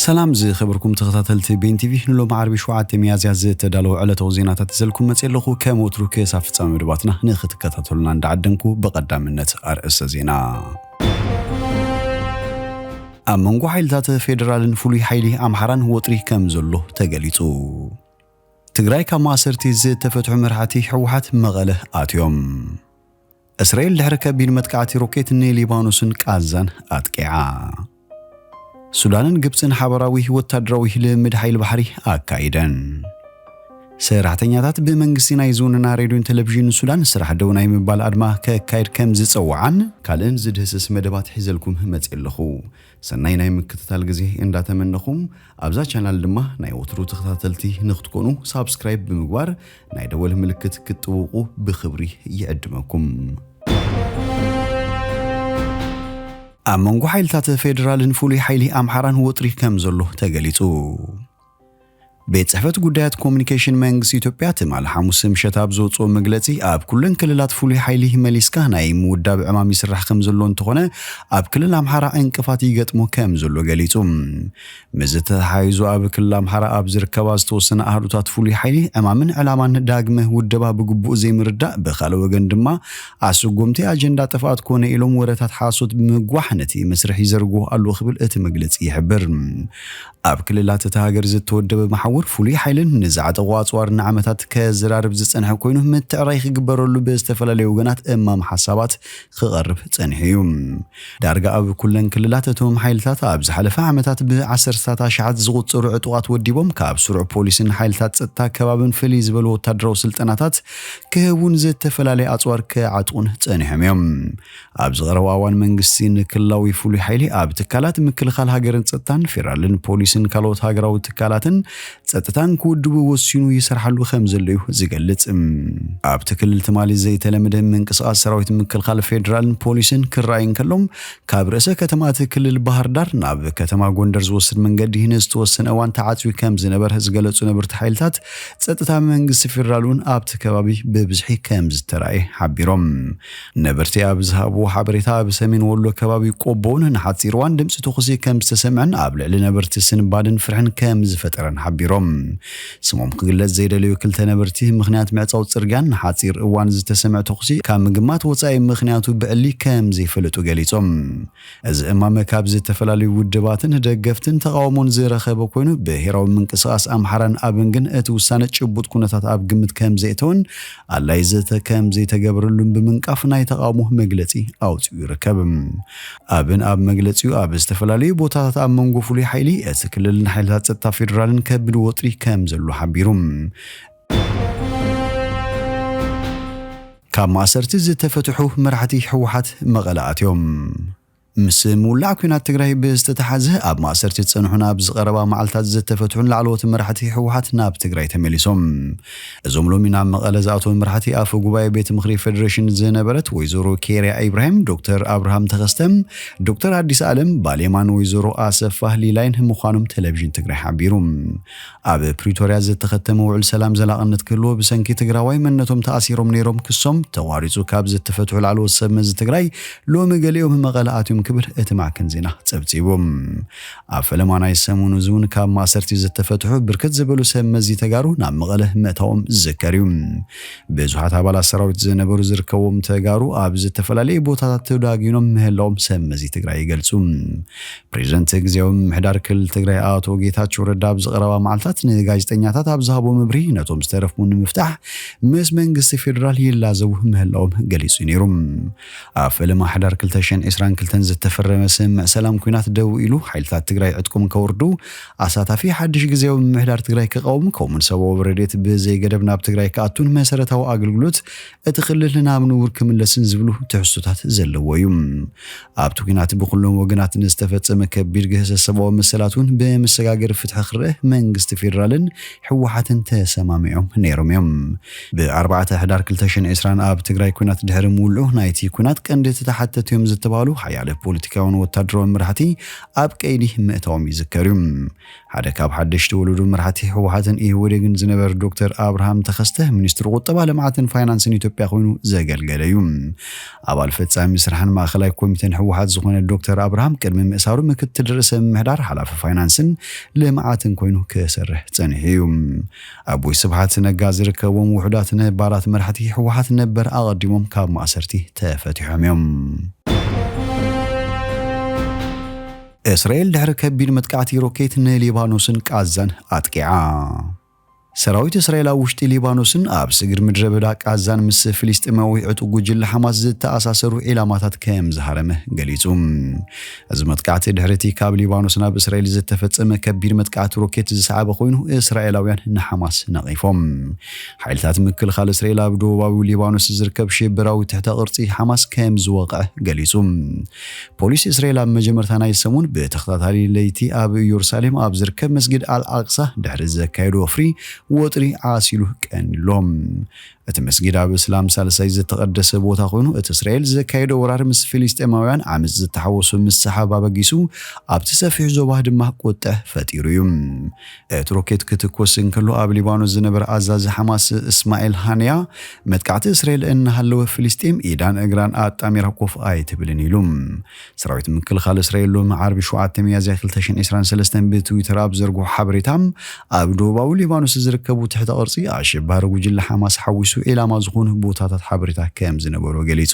ሰላም ዝኸበርኩም ተኸታተልቲ ቤን ቲቪ፣ ንሎም ዓርቢ ሸውዓተ ሚያዝያ ዝተዳለወ ዕለታዊ ዜናታት ይዘልኩም መጽእ ኣለኹ። ከም ወትሩ ክሳብ ፍጻሜ መደባትና ንኽትከታተሉና እንዳዓደንኩ፣ ብቐዳምነት ኣርእስተ ዜና። ኣብ መንጎ ሓይልታት ፌደራልን ፍሉይ ሓይሊ ኣምሓራን ወጥሪ ከም ዘሎ ተገሊጹ። ትግራይ ካብ ማእሰርቲ ዝተፈትሑ መራሕቲ ህወሓት መቐለ ኣትዮም። እስራኤል ድሕሪ ከቢድ መጥቃዕቲ ሮኬት ንሊባኖስን ቃዛን ኣጥቂዓ። ሱዳንን ግብፅን ሓበራዊ ወታደራዊ ልምምድ ሓይሊ ባሕሪ ኣካይደን። ሰራሕተኛታት ብመንግስቲ ናይ ዞንና ሬድዮን ቴሌቪዥን ሱዳን ስራሕ ደው ናይ ምባል ኣድማ ከካይድ ከም ዝፀውዓን ካልእን ዝድህስስ መደባት ሒዘልኩም መፅእ ኣለኹ። ሰናይ ናይ ምክትታል ግዜ እንዳተመነኹም፣ ኣብዛ ቻናል ድማ ናይ ወትሩ ተኸታተልቲ ንክትኮኑ ሳብስክራይብ ብምግባር ናይ ደወል ምልክት ክትጥውቑ ብኽብሪ ይዕድመኩም። ኣብ መንጎ ሓይልታት ፌደራልን ፍሉይ ሓይሊ ኣምሓራን ወጥሪ ከም ዘሎ ተገሊጹ። ቤት ጽሕፈት ጉዳያት ኮሚኒኬሽን መንግስቲ ኢትዮጵያ ትማሊ ሓሙስ ምሸት ኣብ ዘውፅኦ መግለጺ፣ ኣብ ኩለን ክልላት ፍሉይ ሓይሊ መሊስካ ናይ ምውዳብ ዕማም ይስራሕ ከም ዘሎ እንተኾነ፣ ኣብ ክልል ኣምሓራ ዕንቅፋት ይገጥሞ ከም ዘሎ ገሊጹ። ምስ ተተሓሒዙ፣ ኣብ ክልል ኣምሓራ ኣብ ዝርከባ ዝተወሰነ ኣሃዱታት ፍሉይ ሓይሊ ዕማምን ዕላማን ዳግመ ውደባ ብግቡእ ዘይምርዳእ፣ ብኻልእ ወገን ድማ ኣስጎምቲ ኣጀንዳ ጥፍኣት ኮነ ኢሎም ወረታት ሓሶት ብምግዋሕ ነቲ መስርሕ ይዘርግዎ ኣለዉ ክብል እቲ መግለጺ ይሕብር። ኣብ ክልላት እታ ሃገር ዝተወደበ መሓውር ፍሉይ ሓይልን ንዝዓጠቑ ኣጽዋር ንዓመታት ከዘራርብ ዝጸንሐ ኮይኑ፣ ምትዕራይ ክግበረሉ ብዝተፈላለዩ ወገናት እማም ሓሳባት ክቐርብ ጸኒሑ እዩ። ዳርጋ ኣብ ኩለን ክልላት እቶም ሓይልታት ኣብ ዝሓለፈ ዓመታት ብዓሰርታት ኣሽሓት ዝቑጸሩ ዕጡቓት ወዲቦም ካብ ስሩዕ ፖሊስን ሓይልታት ጸጥታ ከባብን ፍልይ ዝበሉ ወታደራዊ ስልጠናታት ክህቡን ዝተፈላለየ ኣጽዋር ክዓጥቑን ጸኒሖም እዮም። ኣብዚ ቀረባ እዋን መንግስቲ ንክልላዊ ፍሉይ ሓይሊ ኣብ ትካላት ምክልኻል ሃገርን ጸጥታን ፌደራልን ፖሊስን ካልኦት ሃገራዊ ትካላትን ጸጥታን ክውድቡ ወሲኑ ይሰርሓሉ ከም ዘሎ እዩ ዝገልጽ። ኣብቲ ክልል ትማሊ ዘይተለመደ ምንቅስቓስ ሰራዊት ምክልኻል ፌደራልን ፖሊስን ክረኣይ እንከሎም፣ ካብ ርእሰ ከተማ እቲ ክልል ባህር ዳር ናብ ከተማ ጎንደር ዝወስድ መንገዲ ንዝተወሰነ እዋን ተዓጽዩ ከም ዝነበረ ዝገለጹ ነበርቲ ሓይልታት ጸጥታ መንግስቲ ፌደራል እውን ኣብቲ ከባቢ ብብዝሒ ከም ዝተራእየ ሓቢሮም። ነበርቲ ኣብ ዝሃብዎ ሓበሬታ፣ ኣብ ሰሜን ወሎ ከባቢ ቆቦ እውን ንሓጺር እዋን ድምጺ ተኹሲ ከም ዝተሰምዐን ኣብ ልዕሊ ነበርቲ ስንባድን ፍርሕን ከም ዝፈጠረን ሓቢሮም። ስሞም ክግለጽ ዘይደለዩ ክልተ ነበርቲ፣ ምኽንያት ምዕጻው ጽርግያን ንሓጺር እዋን ዝተሰምዐ ተኹሲ ካብ ምግማት ወጻኢ ምኽንያቱ ብዕሊ ከም ዘይፈለጡ ገሊጾም። እዚ እማመ ካብ ዝተፈላለዩ ውድባትን ደገፍትን ተቓውሞን ዝረኸበ ኮይኑ፣ ብሄራዊ ምንቅስቓስ ኣምሓራን ኣብን ግን እቲ ውሳነ ጭቡጥ ኩነታት ኣብ ግምት ከም ዘእተወን ኣድላይ ዘተ ከም ዘይተገበረሉን ብምንቃፍ ናይ ተቓውሞ መግለጺ ኣውጺኡ ይርከብ። ኣብን ኣብ መግለጺኡ፣ ኣብ ዝተፈላለዩ ቦታታት ኣብ መንጎ ፍሉይ ሓይሊ እቲ ክልልን ሓይልታት ጸጥታ ፌደራልን ከቢድ ወጥሪ ከም ዘሎ ሓቢሩ። ካብ ማእሰርቲ ዝተፈትሑ መራሕቲ ህወሓት መቐለ ኣትዮም። ምስ ምውላዕ ኲናት ትግራይ ብዝተተሓዘ ኣብ ማእሰርቲ ዝጸንሑን ኣብ ዝቐረባ መዓልታት ዝተፈትሑን ላዕለዎት መራሕቲ ህወሓት ናብ ትግራይ ተመሊሶም። እዞም ሎሚ ናብ መቐለ ዝኣተዉ መራሕቲ ኣፈ ጉባኤ ቤት ምኽሪ ፌዴሬሽን ዝነበረት ወይዘሮ ኬርያ ኢብራሂም፣ ዶክተር ኣብርሃም ተኸስተ፣ ዶክተር ኣዲስ ኣለም ባሌማን ወይዘሮ ኣሰፋ ሊላይን ምዃኖም ቴሌቪዥን ትግራይ ሓቢሩ። ኣብ ፕሪቶርያ ዝተኸተመ ውዕል ሰላም ዘላቕነት ክህልዎ ብሰንኪ ትግራዋይ መንነቶም ተኣሲሮም ነይሮም ክሶም ተቋሪጹ ካብ ዝተፈትሑ ላዕለዎት ሰብ መዚ ትግራይ ሎሚ ገሊኦም መቐለ ኣትዮም ክብል እቲ ማዕከን ዜና ጸብጺቡ። ኣብ ፈለማ ናይ ሰሙኑ እዚ እውን ካብ ማእሰርቲ ዝተፈትሑ ብርክት ዝበሉ ሰብ መዚ ተጋሩ ናብ መቐለ ምእታዎም ዝዝከር እዩ። ብዙሓት ኣባላት ሰራዊት ዝነበሩ ዝርከብዎም ተጋሩ ኣብ ዝተፈላለዩ ቦታታት ተዳጊኖም ምህላዎም ሰብ መዚ ትግራይ ይገልጹ። ፕሬዚደንት ግዜያዊ ምምሕዳር ክልል ትግራይ ኣቶ ጌታቸው ረዳ ኣብ ዝቐረባ መዓልታት ንጋዜጠኛታት ኣብ ዝሃቦ መብርሂ፣ ነቶም ዝተረፉ ንምፍታሕ ምስ መንግስቲ ፌዴራል ይላዘቡ ምህላዎም ገሊጹ ነይሩ። ኣብ ፈለማ ሕዳር ክልተ ሽሕን ዕስራን ክልተን ዝተፈረመ ስምምዕ ሰላም ኲናት ደው ኢሉ፣ ሓይልታት ትግራይ ዕጥቆም ከውርዱ፣ ኣሳታፊ ሓድሽ ግዜያዊ ምምሕዳር ትግራይ ክቐውም፣ ከምኡውን ሰብኣዊ ረድኤት ብዘይገደብ ናብ ትግራይ ክኣቱን መሰረታዊ ኣገልግሎት እቲ ክልል ናብ ንቡር ክምለስን ዝብሉ ትሕዝቶታት ዘለዎ እዩ። ኣብቲ ኲናት ብኩሎም ወገናት ንዝተፈጸመ ከቢድ ግህሰት ሰብኣዊ መሰላት እውን ብመሰጋገሪ ፍትሒ ክረአ መንግስቲ ፌዴራልን ህወሓትን ተሰማሚዖም ነይሮም እዮም። ብ ኣርባዕተ ሕዳር ክልተ ሽሕን ዕስራን ኣብ ትግራይ ኲናት ድሕሪ ምውልዑ፣ ናይቲ ኲናት ቀንዲ ተሓተቲ እዮም ዝተባህሉ ሓያለ ፖለቲካውን ወታደራውን መራሕቲ ኣብ ቀይዲ ምእታዎም ይዝከር እዩ። ሓደ ካብ ሓደሽቲ ወለዶ መራሕቲ ህወሓትን ኢህወዴግን ዝነበረ ዶክተር ኣብርሃም ተኸስተ፣ ሚኒስትሪ ቁጠባ፣ ልምዓትን ፋይናንስን ኢትዮጵያ ኮይኑ ዘገልገለ እዩ። ኣባል ፈጻሚ ስራሕን ማእኸላይ ኮሚቴን ህወሓት ዝኾነ ዶክተር ኣብርሃም፣ ቅድሚ ምእሳሩ ምክትል ርእሰ ምምሕዳር፣ ሓላፊ ፋይናንስን ልምዓትን ኮይኑ ክሰርሕ ጸኒሑ እዩ። ኣቦይ ስብሓት ነጋ ዝርከቦም ውሑዳት ነባራት መራሕቲ ህወሓት ነበር ኣቐዲሞም ካብ ማእሰርቲ ተፈቲሖም እዮም። እስራኤል ድሕሪ ከቢድ መጥቃዕቲ ሮኬት ንሊባኖስን ቃዛን ኣጥቂዓ። ሰራዊት እስራኤል ኣብ ውሽጢ ሊባኖስን ኣብ ስግር ምድረ በዳ ቃዛን ምስ ፍልስጤማዊ ዕጡቕ ጉጅለ ሓማስ ዝተኣሳሰሩ ዒላማታት ከም ዝሃረመ ገሊጹ። እዚ መጥቃዕቲ ድሕሪ እቲ ካብ ሊባኖስ ናብ እስራኤል ዝተፈጸመ ከቢድ መጥቃዕቲ ሮኬት ዝሰዓበ ኮይኑ፣ እስራኤላውያን ንሓማስ ነቒፎም። ሓይልታት ምክልኻል እስራኤል ኣብ ደቡባዊ ሊባኖስ ዝርከብ ሽበራዊ ትሕተ ቅርጺ ሓማስ ከም ዝወቕዐ ገሊጹ። ፖሊስ እስራኤል ኣብ መጀመርታ ናይ ሰሙን ብተኸታታሊ ለይቲ ኣብ ኢየሩሳሌም ኣብ ዝርከብ መስጊድ ኣል ኣቅሳ ድሕሪ ዘካየዶ ወፍሪ ወጥሪ ዓሲሉ ቀኒሎም። እቲ መስጊድ ኣብ እስላም ሳልሳይ ዝተቐደሰ ቦታ ኮይኑ፣ እቲ እስራኤል ዘካየዶ ወራር ምስ ፍልስጤማውያን ዓመጽ ዝተሓወሶ ምስሓብ ኣበጊሱ ኣብቲ ሰፊሕ ዞባ ድማ ቁጥዕ ፈጢሩ እዩ። እቲ ሮኬት ክትኮስ እንከሎ ኣብ ሊባኖስ ዝነበረ ኣዛዚ ሓማስ እስማኤል ሃንያ፣ መጥቃዕቲ እስራኤል እናሃለወ ፍልስጤም ኢዳን እግራን ኣጣሚራ ኮፍ ኣይትብልን ኢሉ። ሰራዊት ምክልኻል እስራኤል ሎሚ ዓርቢ ሸውዓተ ሚያዝያ ክልተ ሽሕን ዕስራን ሰለስተን ብትዊተር ኣብ ዘርግሖ ሓበሬታ፣ ኣብ ደቡባዊ ሊባኖስ ዝርከቡ ትሕተ ቅርጺ ኣሸባሪ ጉጅለ ሓማስ ሓዊሱ ዒላማ ዝኾኑ ቦታታት ሓበሬታ ከም ዝነበሮ ገሊጹ።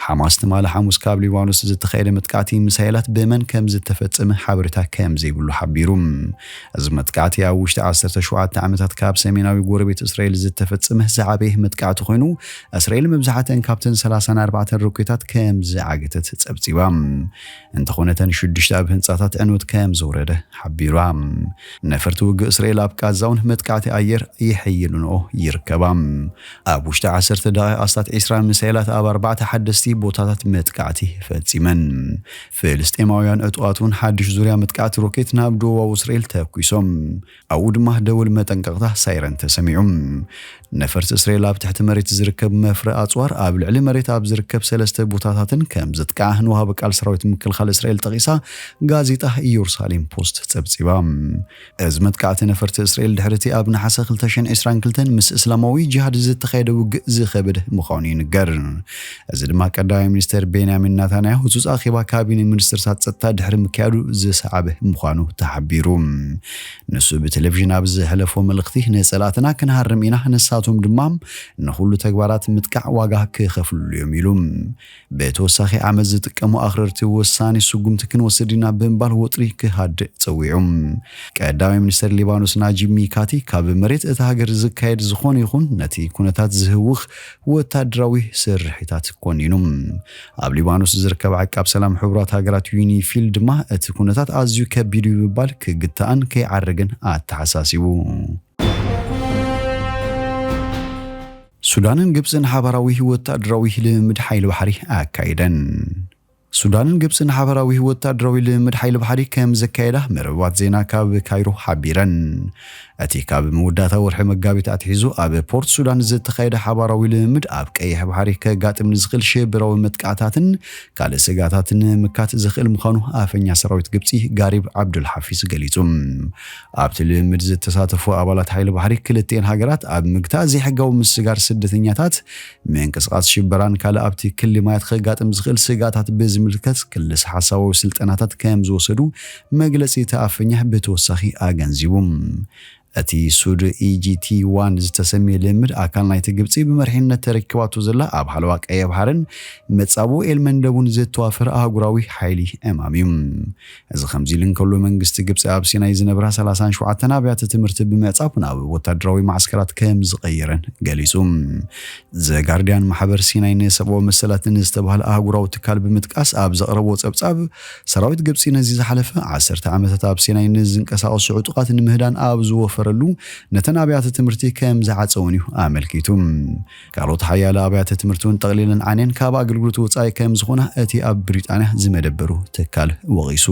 ሓማስ ትማሊ ሓሙስ ካብ ሊባኖስ ዝተኻየደ መጥቃዕቲ ሚሳይላት ብመን ከም ዝተፈጸመ ሓበሬታ ከም ዘይብሉ ሓቢሩ። እዚ መጥቃዕቲ ኣብ ውሽጢ ዓሰርተ ሸውዓተ ዓመታት ካብ ሰሜናዊ ጎረቤት እስራኤል ዝተፈጸመ ዝዓበየ መጥቃዕቲ ኮይኑ፣ እስራኤል መብዛሕተን ካብተን ሰላሳን ኣርባዕተን ሮኬታት ከም ዝዓገተት ጸብጺባ። እንተኾነ፣ እተን ሽዱሽተ ኣብ ህንጻታት ዕንወት ከም ዝወረደ ሓቢራ። ነፈርቲ ውግእ እስራኤል ኣብ ቃዛ እውን መጥቃዕቲ ኣየር ይሕይልንኦ ይርከባ። ኣብ ውሽጢ ዓሰርተ ደቂቕ ኣስታት ዕስራ ሚሳይላት ኣብ ኣርባዕተ ሓደስቲ ቦታታት መጥቃዕቲ ፈጺመን። ፍልስጤማውያን ዕጡቓት እውን ሓድሽ ዙርያ መጥቃዕቲ ሮኬት ናብ ደቡባዊ እስራኤል ተኩሶም። ኣብኡ ድማ ደወል መጠንቀቕታ ሳይረን ተሰሚዑ። ነፈርቲ እስራኤል ኣብ ትሕቲ መሬት ዝርከብ መፍረ ኣጽዋር ኣብ ልዕሊ መሬት ኣብ ዝርከብ ሰለስተ ቦታታትን ከም ዘጥቅዓ ንወሃቢ ቃል ሰራዊት ምክልኻል እስራኤል ጠቒሳ ጋዜጣ ኢየሩሳሌም ፖስት ጸብጺባ። እዚ መጥቃዕቲ ነፈርቲ እስራኤል ድሕሪ እቲ ኣብ ነሓሰ ክልተ ሽሕን ዕስራን ክልተን ምስ እስላማዊ ጂሃድ ዝተኻየደ ውግእ ዝኸበደ ምዃኑ ይንገር። እዚ ድማ ቀዳማይ ሚኒስተር ቤንያሚን ናታንያሁ ህጹጽ ኣኼባ ካቢነ ሚኒስትርታት ጸጥታ ድሕሪ ምክያዱ ዝሰዓበ ምዃኑ ተሓቢሩ። ንሱ ብቴሌቪዥን ኣብ ዘሕለፎ መልእኽቲ፣ "ንጸላእትና ክንሃርም ኢና፣ ንሳቶም ድማ ንኹሉ ተግባራት ምጥቃዕ ዋጋ ክኸፍሉሉ እዮም" ኢሉ። ብተወሳኺ፣ ዓመጽ ዝጥቀሙ ኣኽረርቲ ወሳኒ ስጉምቲ ክንወስድ ኢና ብምባል ወጥሪ ክሃድእ ጸዊዑ። ቀዳማይ ሚኒስተር ሊባኖስ ናጂብ ሚካቲ፣ ካብ መሬት እታ ሃገር ዝካየድ ዝኾነ ይኹን ነቲ ኩነታት ዝህውኽ ወታደራዊ ስርሒታት ኮኒኑ። ኣብ ሊባኖስ ዝርከብ ዓቃብ ሰላም ሕቡራት ሃገራት ዩኒፊል ድማ፣ እቲ ኩነታት ኣዝዩ ከቢድ እዩ ብምባል ክግታእን ከይዓርግን ኣተሓሳሲቡ። ሱዳንን ግብጽን ሓባራዊ ወታደራዊ ልምምድ ሓይሊ ባሕሪ ኣካይደን። ሱዳንን ግብጽን ሓባራዊ ወታደራዊ ልምምድ ሓይሊ ባሕሪ ከም ዘካየዳ መርበባት ዜና ካብ ካይሮ ሓቢረን። እቲ ካብ መወዳእታ ወርሒ መጋቢት ኣትሒዙ ኣብ ፖርት ሱዳን ዝተኻየደ ሓባራዊ ልምምድ፣ ኣብ ቀይሕ ባሕሪ ከጋጥም ንዝኽእል ሽበራዊ መጥቃዕታትን ካልእ ስጋታት ንምምካት ዝኽእል ምዃኑ ኣፈኛ ሰራዊት ግብጺ ጋሪብ ዓብዱል ሓፊዝ ገሊጹ። ኣብቲ ልምምድ ዝተሳተፉ ኣባላት ሓይሊ ባሕሪ ክልቲኤን ሃገራት፣ ኣብ ምግታእ ዘይሕጋዊ ምስጋር ስደተኛታት፣ ምንቅስቓስ ሽበራን ካልእ ኣብቲ ክሊ ማያት ከጋጥም ዝኽእል ስጋታት ብዝምልከት ክልስ ሓሳባዊ ስልጠናታት ከም ዝወሰዱ መግለጺ እቲ ኣፈኛ ብተወሳኺ ኣገንዚቡ። እቲ ሱድ ኢ ጂ ቲ ዋን ዝተሰምየ ልምምድ፣ ኣካል ናይቲ ግብጺ ብመሪሕነት ተረኪባቶ ዘላ ኣብ ሓለዋ ቀይሕ ባሕርን መጻብቦ ኤል መንደቡን ዝተዋፈረ ኣህጉራዊ ሓይሊ ዕማም እዩ። እዚ ከምዚ ኢሉ እንከሎ፣ መንግስቲ ግብጺ ኣብ ሲናይ ዝነብራ ሰላሳን ሸውዓተን ኣብያተ ትምህርቲ ብምዕጻው ናብ ወታደራዊ ማዕስከራት ከም ዝቐየረን ገሊጹ። ዘጋርዲያን ማሕበር ሲናይ ንሰብኣዊ መሰላት ንዝተባህለ ኣህጉራዊ ትካል ብምጥቃስ ኣብ ዘቕረቦ ጸብጻብ፣ ሰራዊት ግብጺ ነዚ ዝሓለፈ ዓሰርተ ዓመታት ኣብ ሲናይ ንዝንቀሳቐሱ ዕጡቓት ንምህዳን ኣብ ዝወፈረሉ፣ ነተን ኣብያተ ትምህርቲ ከም ዝዓጸወን እዩ ኣመልኪቱ። ካልኦት ሓያለ ኣብያተ ትምህርቲ እውን ጠቕሊለን ዓንየን ካብ ኣገልግሎት ወጻኢ ከም ዝኾና እቲ ኣብ ብሪጣንያ ዝመደበሩ ትካል ወቒሱ።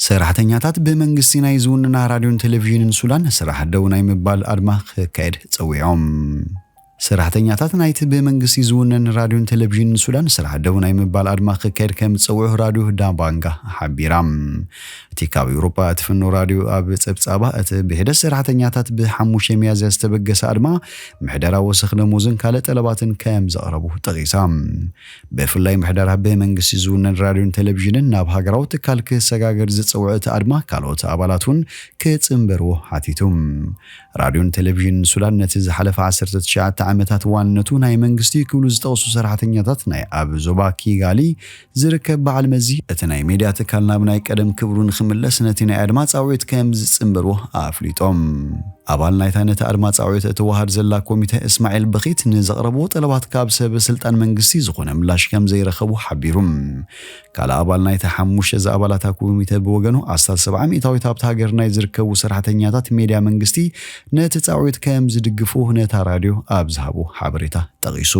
ሰራሕተኛታት ብመንግስቲ ናይ ዝውንና ራድዮን ቴሌቪዥንን ሱዳን ስራሕ ደው ናይ ምባል ኣድማ ክካየድ ጸዊዖም። ሰራሕተኛታት ናይቲ ብመንግስቲ ዝውነን ራድዮን ቴሌቪዥንን ሱዳን ስራሕ ደው ናይ ምባል ኣድማ ክካየድ ከም ዝጸውዑ ራድዮ ዳባንጋ ሓቢራ። እቲ ካብ ኤውሮጳ እትፍኖ ራድዮ ኣብ ጸብጻባ፣ እቲ ብሒደት ሰራሕተኛታት ብሓሙሽተ ሚያዝያ ዝተበገሰ ኣድማ ምሕደራ ወሰኽ ደሞዝን ካልእ ጠለባትን ከም ዘቕረቡ ጠቒሳ። ብፍላይ ምሕደራ ብመንግስቲ ዝውነን ራድዮን ቴሌቪዥንን ናብ ሃገራዊ ትካል ክሰጋገር ዝጸውዐ እቲ ኣድማ፣ ካልኦት ኣባላት እውን ክጽንበርዎ ሓቲቱ። ራድዮን ቴሌቪዥንን ሱዳን ነቲ ዝሓለፈ ዓሰርተ ትሽዓተ ዓመታት ዋንነቱ ናይ መንግስቲ ክብሉ ዝጠቕሱ ሰራሕተኛታት ናይ ኣብ ዞባ ኪጋሊ ዝርከብ በዓል መዚ፣ እቲ ናይ ሜድያ ትካል ናብ ናይ ቀደም ክብሩ ንክምለስ ነቲ ናይ ኣድማ ጻውዒት ከም ዝጽንበርዎ ኣፍሊጦም። ኣባል ናይታ ነቲ ኣድማ ጻውዒት እትወሃድ ዘላ ኮሚተ እስማዒል በኺት ንዘቕረብዎ ጠለባት ካብ ሰብ ስልጣን መንግስቲ ዝኾነ ምላሽ ከም ዘይረኸቡ ሓቢሩ። ካልእ ኣባል ናይቲ ሓሙሽተ ዝኣባላታ ኮሚተ ብወገኑ፣ ኣስታት ሰብዓ ሚእታዊት ኣብቲ ሃገር ናይ ዝርከቡ ሰራሕተኛታት ሜድያ መንግስቲ ነቲ ጻውዒት ከም ዝድግፉ ነታ ራድዮ ኣብ ዝሃቦ ሓበሬታ ጠቒሱ።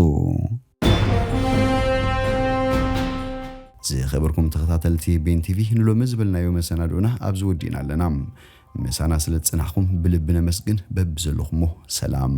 ዝኸበርኩም ተኸታተልቲ ቤን ቲቪ፣ ንሎሚ ዝበልናዮ መሰናድኦና ኣብዚ ወዲእና ኣለና። ምሳና ስለ ዝጸናሕኩም ብልቢ ነመስግን። በብዘለኹሞ ሰላም።